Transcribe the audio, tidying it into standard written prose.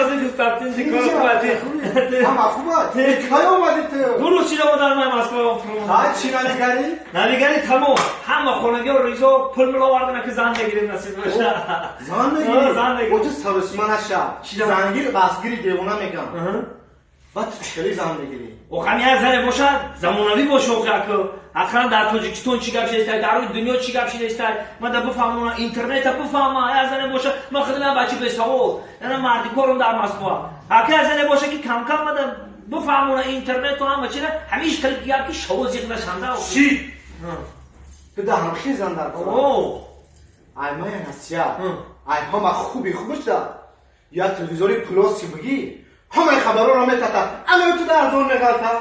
Сази дӯстартин кор хубати. Ҳама хуба? Кай омадӣ ту? 2 рӯз шида мо дар май Москва. Ҳай, чӣ навигарӣ? Навигари тамом. Ҳама хонагиҳо ризо, пул миловардана ки зан мегирем, насиб боша. Зан мегирӣ? Зан мегирем. Оҷа саросима наша. Зангир басгири девона мегам. Баъд ту чӣ хеле зан мегирӣ? Охам як зане бошад, замонавӣ боша. Охи, ақаллан дар Тоҷикистон чӣ гап шидастай, дар рӯи дунё чӣ гап шидастай, ман да бифаҳмона, интернета бифаҳма. Як зане боша, ман худам як бачи бесавод, яна мардикорум дар Москва. Ака, як зане боша, ки камкам мада бифаҳмона интернету ҳама чира, ҳамиш хеле гап ки шаво зиқ нашанда. Чӣ ту да ҳамхи зан дар ай мая насиҳат, ай ҳама хуби хубаш да я телевизори плоский бигӣ, ҳамаи хабарҳоро метата, ана ту дар арзон меғалта.